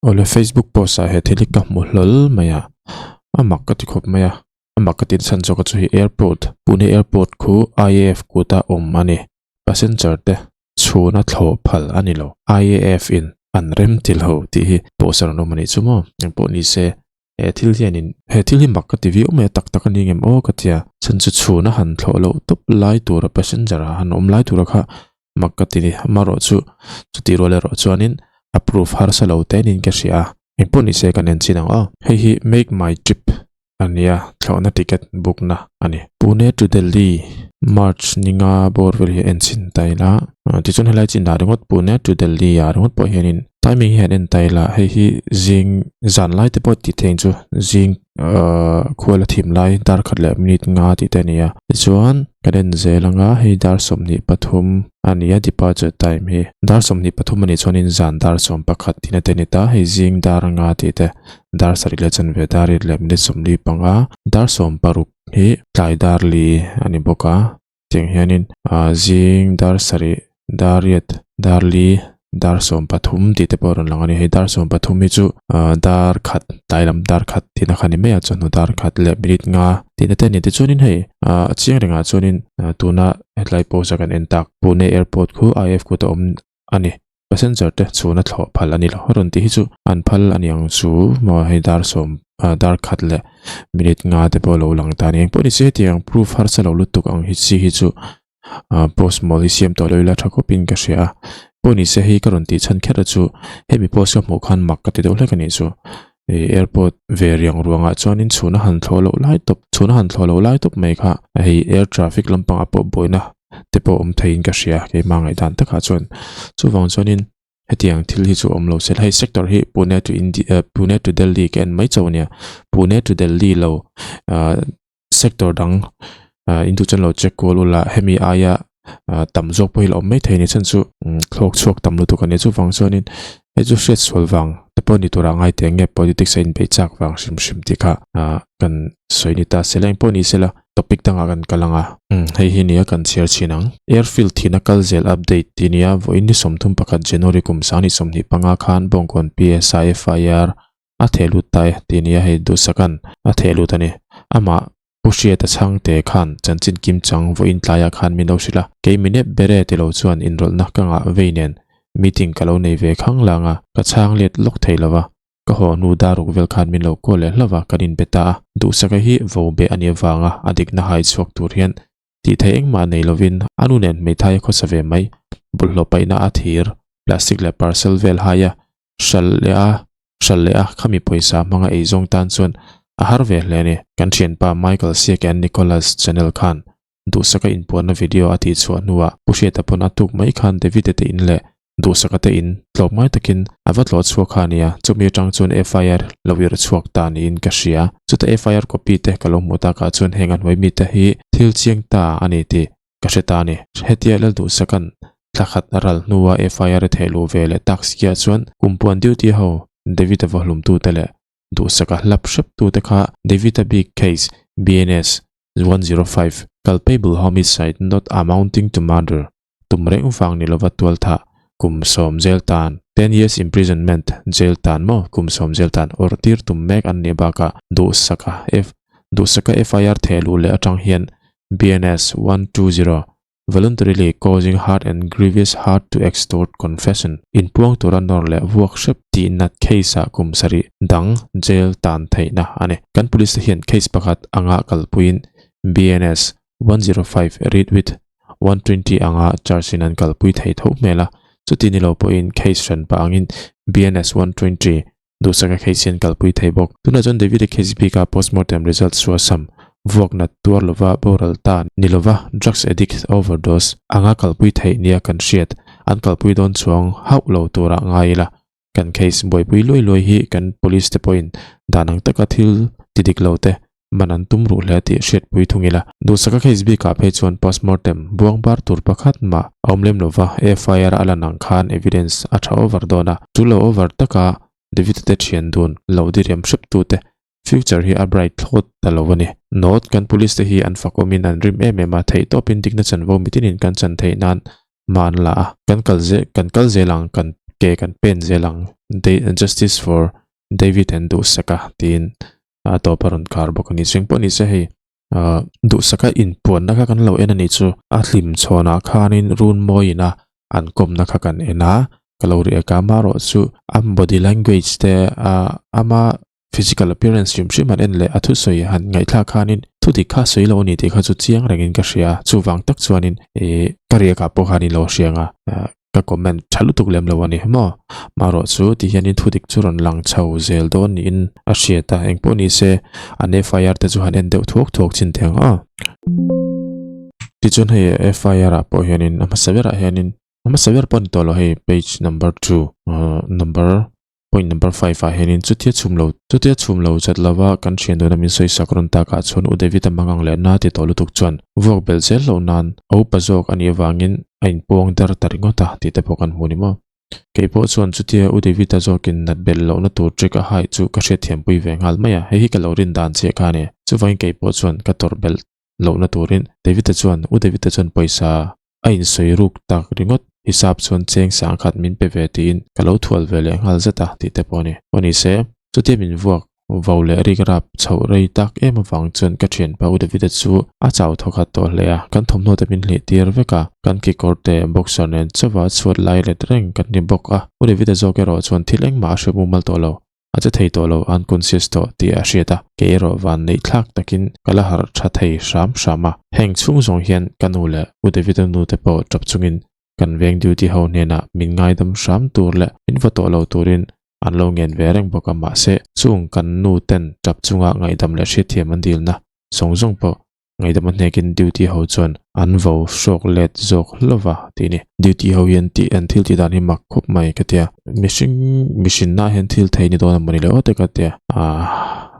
Awle Facebook post ah he thil hi ka hmu hlawl mai a, a mak ka ti khawp mai a, a mak ka ti chhan zawk a chu hi airport, Pune airport khu IAF kuta awm a ni, passenger te chhuna thlawh phal a ni lo, IAF in an rem ti lo tih hi post a rawn awm a nih chu maw, engpawh ni se he thil hianin he thil hi mak ka ti viau mai a, tak tak a ni ngem aw ka ti a, chhan chu chhuna han thlawh loh tawp lai tura passenger ah han awm lai tura kha mak ka ti ni, amaherawh chu chutih rual erawh chuanin a proof harsa lo te niin ka hria a, engpawh ni se kan en chin ang aw. Hei hi make my trip a nia, thlawhna ticket book na a ni. Pune to Delhi March ni nga bawr vel hi a en chin ta ila, tichuan helai chin dah ringawt Pune to Delhi ah ringawt pawh hianin timing hi an en ta ila, hei hi zing zan lai te pawh tih theih chu zing ahh khual a thim lai dar khat leh minute nga tih te a ni a tichuan kan en zel anga hei dar 23 a ni a departure time hi dar 23 a nih chuanin zan dar 11 tihna te a ni ta hei zing dar nga tih te dar sarih leh chanve dar riat leh minute 45 dar 16 hi tlai dar li a ni bawk a. Tiang hianin ah zing dar sarih dar riat dar li dar 13 tih te pawh a rawn lang a ni. Hei dar 13 hi chu ah dar khat tlai lam dar khat tihna kha a ni mai a chawhnu dar khat leh minute nga tihna te a ni. Tichuanin hei ah a chiang rengah chuanin tuna hetlai post a kan en tak Pune airport khu IF kut a awm a ni. Passenger te chhuna thlawh phal a ni lo. A rawn tih hi chu an phal a ni ang chu maw hei dar sawm ah dar khat leh minute nga te pawh a lo lang ta a ni. Engpawh ni se hetiang proof harsa lo lutuk ang hi chi hi chu ah post mawl hi siam tawh lo ila tha khawpin ka hria a. Pawh ni se hei ka rawn tih chhan kher a chu hemi post ka hmuh khan mak ka ti deuh hlek a nih chu. Ih airport ve riang ruangah chuanin chhuna han thlawh loh lai tawp chhuna han thlawh loh lai tawp mai kha hei air traffic lampangah pawh buaina te pawh awm theiin ka hria keimah ngaihdan takah chuan chuvang chuanin hetiang thil hi chu awm lo se hei sector hi Pune to India Pune to Delhi ka en mai chauh ania Pune to Delhi lo ah sector dang ah in duh chuan lo check kual ula hemi aia ah tam zawk pawh hi la awm mai thei a ni chhan chu thlawk chhuak tam lutuk a ni chuvang chuanin hei chu hriat sual vang te pawh ni tura ngai teh nge politics a inbeih chak vang hrim hrim tih kha ah kan sawi ni ta se la engpawh ni se la topic dangah kan kal ang a hei hi nia kan chhiar chhin ang airfield thihna kal zel update tih nia vawiin ni 31 January kum 2025 khan Bawngkawn P_S_I F_I_R a theh lut ta e tih nia hei Duhsakan a theh lut a ni. Amah Pu Hriata chhangte khan chanchin kim chang vawiin tlaiah khan min lo hrilh a, kei mi nep ber e ti lo chuan inrawlhna ka ngah vei nen meeting ka lo nei ve khang lang a, ka chhang let lawk thei lo va, ka haw hnu daruk vel khan min lo kual leh hlauh a, kan inbe ta a. Duhsaka hi vo beh a nih avanga a dikna hai chhuak tur hian tih theih engmah nei lovin a nu nen hmeithai a khawsa ve mai, bawlhhlawh paihna a thir, plastic leh parcel vel hai a, hral leh a, hral leh a, khami pawisa hmanga ei zawng tan chuan a har ve hle a ni. Kan thianpa Michael Siakian Nicholas channel khan duhsaka inpuanna video a tihchhuah hnuah Pu Hriata pawn a tuk mai khan David-a te in leh duhsaka te in tlawm ngai takin a va tlawh chhuak kha a nia, chumi atang chuan FIR lo irh chhuak ta niin ka hria. Chuta FIR copy te ka lo hmuh takah chuan heng a hnuai mite hi thil chiang ta a ni tih Ka hre ta a ni. Hetia Lalduhsakan thla khat a ral hnua FIR a theh luh ve leh tak siah chuan kumpuan duty ho David-a vawhlumtute leh Duhsaka hlap hreptute kha David-a bik case BNS 105 culpable homicide not amounting to murder tum reng vang ni lova tualthah kum sawm jail tan 10 years imprisonment jail tan maw kum sawm jail tan awrh tir tum mek an nih bakah Duhsaka F Duhsaka FIR theh luh leh atang hian BNS 120, Voluntarily causing hurt and grievous hurt to extort confession, inpuang tura nawr leh vuak hrep tih nat case-ah kum sarih dang jail tan theihna a ni. Kan police te hian case pakhat anga kalpuiin BNS 105 read with 120 anga charge in an kalpui thei tho hmel a, chuti ni lo pawhin case hran pah angin BNS 120 Duhsaka case hian kalpui thei bawk. Tunah chuan David-a case bika postmortem result suasam vuak nat tuar lova boral ta ni lova drugs addict overdose anga kalpui theih nia kan hriat an kalpui dawn chuang hauh lo turah ngai ila. Kan case buaipui luai luai hi kan police te pawhin dan ang taka thil ti dik lo te man an tum ruh hle tih hriatpui thung ila. Duhsaka case bikah phei chuan postmortem buang bar tur pakhat mah a awm lem lova, FIR a lan ang khan evidence a tha over dawn a, chu lo over taka David-a te thian dun lo diriam hrep tute future hi a bright thlawt ta lo a ni. Note, Kan police te hi an fakawmin an rim em em a, theihtawpin dikna chanvo mitinin kan chan theih nan hma an la a, kan kal zel kan kal zel ang kan. ke kan pen zel ang Justice for David and Duhsaka tiin a tawp a rawn khar bawk a ni. Cheng pawh ni se hei Duhsaka inpuanna kha kan lo en a nih chu a hlim chhawnah khanin run mawiin a an kawmna kha kan en a ka lo riak a amaherawhchu a body language te ama Physical appearance hrim hrim han en leh a thusawi han ngaihthlak khanin thu dik kha sawi lo a ni tih kha chu chiang rengin ka hria. Chuvang tak chuanin ih ka riakah pawh khan in lo hria ang a, ka comment tha lutuk lem lo a ni maw. Marawh chu ti hianin thu dik chu rawn lang chho zel dawn niin a hriat a, engpawh ni se an FIR te chu han en deuh thuak thuak chin thei ang aw. Tichuan hei FIR ah pawh hianin a hmasa berah hianin a hmasa ber pawh a ni tawh lo hei page number two number Point number 5 ah hianin chutia chhum lo chutia chhum lo chat lova kan thian duna min sawi sak rawn takah chuan U David-a mangang leh na ti tawh lutuk chuan vuak belh zel loh nan a upa zawk a nih avangin a inpuang der ta ringawt a tih te pawh kan hmu ni maw. Kei pawh chuan chutia U David-a zawkin nat belh lohna tur trick a haih chu ka hriatthiampui ve nghal mai a, hei hi ka lo rin dan chiah kha a ni. Chuvangin kei pawh chuan ka tawrh belh lohna turin David-a chuan U David-a chuan pawisa a insawi ruk tak ringawt hisap chuan cheng sang khat min pe ve tiin ka lo thual ve leh nghal zet a tih te pawh a ni. Aw ni se, chutia min vuak vo leh rik rap chhoh rei tak em avang chuan ka thianpa U David-a chu a chau thaw khat tawh hle a, kan thawmhnaw te min hlih tir vek a, kan kekawr te boxer nen chauha chhuat lai let reng kan ni bawk a, U David-a zawk erawh chuan thil engmah a hre mumal tawh lo. A che thei tawh lo, unconscious tawh tih a hriat a, kei erawh van neih thlak takin ka la harh tha thei hram hram a. Heng chhung zawng hian ka nu leh U David-a nu te pawh tap chungin kan veng duty ho hnenah min ngaidam hram tur leh min va tawh lo turin an lo ngen ve reng bawk a, mahse chung kan nu ten tap chunga ngaihdam leh hriatthiam an dilna zawng zawng pawh Ngaihdam a hnekin duty ho chuan an vo hrawk let zawk hlauh a tih a ni. Duty ho hian tih an thil tih dan hi mak khawp mai ka tia. Mihring mihrinna hian thil thei ni dawn a mawni le aw te ka tia.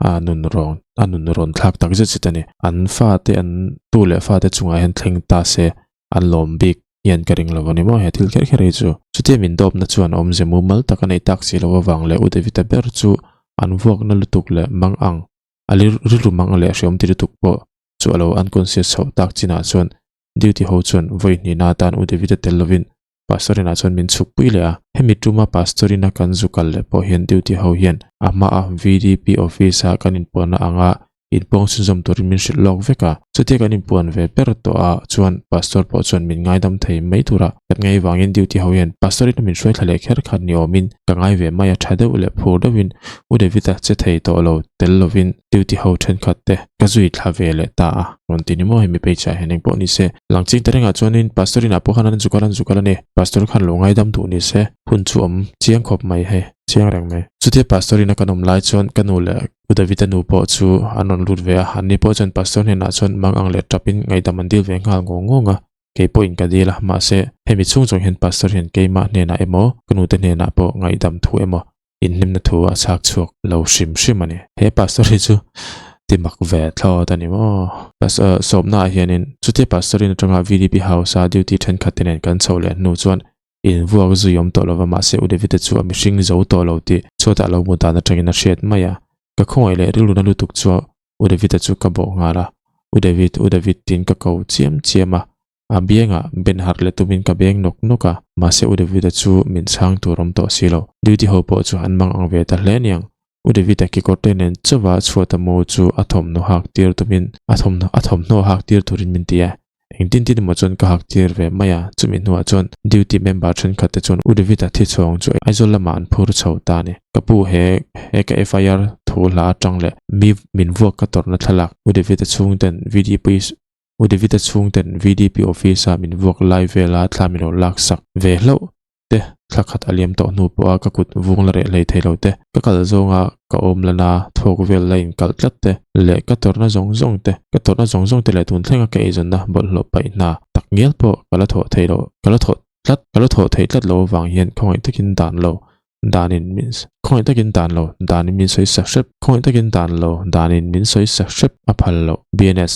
A nun rawn a nun rawn thlak tak zet zet a ni. An fate an tu leh fate chungah hian thleng ta se an lawm bik hian ka ring lo a ni maw he thil kher kher hi chu. Chutia min dawpna chuan awmze mumal tak a neih tak si loh avang leh U David-a ber chu an vuakna lutuk leh mang ang A rilru mang leh hreawm ti lutuk pawh chu a lo unconscious chhoh tak chinah chuan duty ho chuan vawi hnihna atan U David-a tel lovin Pastor inah chuan min chhuk pui leh a. Hemi tuma Pastor ina kan zu kal leh pawh hian duty ho hian a hmaa VDP office-a kan inpuanna anga inpuang chhunzawm turin min hrilh lawk vek a. Chutia kan inpuan ve ber tawh ah chuan Pastor pawh chuan min ngaidam thei mai tura kan ngaih vangin duty ho hian Pastor ina min hruai thla leh kher khan ni awmin ka ngai ve mai a, tha deuh leh phur deuhin U David-a che thei tawh lo tel lovin duty ho thenkhat te ka zui thla ve leh ta a, rawn ti ni maw hemi page ah hian engpawh ni se. Langching te rengah chuanin Pastor inah pawh khan an zuk a an zuk a ni. Pastor khan lo ngaidam duh ni se hun chu awm chiang khawp mai hei, chiang reng mai. Chutia Pastor ina kan awm lai chuan ka nu leh U David-a nu pawh chu an rawn lut ve a, anni pawh chuan Pastor hnenah chuan mang ang leh tapin ngaihdam an dil ve nghal ngawng ngawng a. Kei pawhin ka dil a, mahse hemi chhung zawng hian Pastor hian keimah hnenah emaw, ka nute hnenah pawh ngaihdam thu emaw, inhlimna thu a chhak chhuak lo hrim hrim a ni. He Pastor hi chu ti mak ve thlawt a ni maw? Pastor sawmna ah hianin chutia Pastor in atanga VDP House a duty thenkhat te nen kan chhoh leh hnu chuan invuak zui awm tawh lova mahse U David-a chu a mihring zo tawh lo tih chhuatah lo mu dan atangin a hriat mai a. Ka khawngaih leh rilruna lutuk chu U David-a chu ka bawh nghal a, U David, U David tiin ka ko chiam chiam a, a biangah ben harh leh tumin ka beng nawk nawk a, mahse U David-a chu min chhang tur awm tawh si lo. Duty ho pawh chu an mang ang ve ta hle aniang. U David-a kekawrte nen chauha chhuata mu chu a thawmhnaw hak tir tumin a thawmhnaw a thawmhnaw hak tir turin min ti a, engtin tin emaw chuan ka hak tir ve mai a, chumi hnuah chuan duty member thenkhat te chuan U David-a thi chhawng chu Aizawl lamah an phur chho ta a ni. Ka pu he he ka FIR thu hla atang leh mi min vuak ka tawrhna thlalak U David-a chhungten VDP U David-a chhungten VDP office-a min vuak lai vela thla min lo laksak ve hlauh te, thla khat a liam tawh hnu pawha ka kut vung la reh hlei thei lo te, ka kal zawnga ka awm lana thawk vel la inkalh tlat te leh ka tawrhna zawng zawng te, ka tawrhna zawng zawng te leh tun thlenga ka eizawnna bawlhhlawh paih hna tak ngial pawh ka la thawh thei loh, ka la thawh tlat, ka la thawh theih tlat loh avang hian khawngaih takin dan lo danin min khawngaih takin dan lo danin min sawi sak hrep, khawngaih takin dan lo danin min sawi sak hrep a phal loh BNS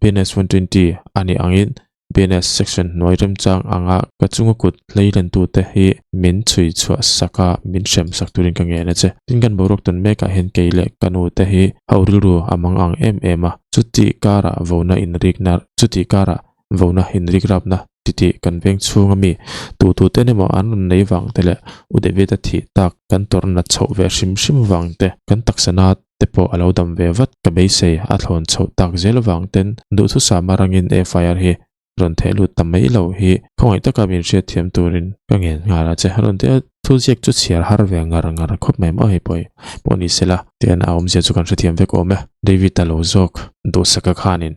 BNS 120 a nih angin BNS section hnuai remchang anga ka chunga kut hleilentute hi min chhui chhuah sak a, min hrem sak turin ka ngen a che. Tin kan boruak tawn mekah hian kei leh ka nu te hi ho rilru a mang ang em em a, chuti karah vona inrikna chuti karah vona inrikrapna. titih kan veng chhung ami tu tu ten emaw an rawn nei vang te leh U David a thih tak kan tawrh nat chhoh ve hrim hrim vang te kan taksa na te pawh a lo dam ve vat ka beisei a thlawn chhoh tak zel vang ten duhthusam arangin FIR hi rawn theh lut ta mai lo hi khawngaih taka min hriat thiam turin ka ngen nghal a che. Rawn tia thu ziak chu chhiar har ve ngar ngar khawp mai maw hei pawh hi pawh ni sela tian a awmzia chu kan hrethiam vek awm e. David a lo zawk duhsaka khanin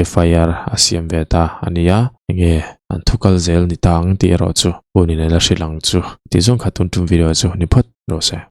FIR a siam ve ta a nia enge an thu kal zel ni ta ang tih erawh chu hun in a la hrilh ang chu tih zawng kha tun tum video chu ni phawt rawh se.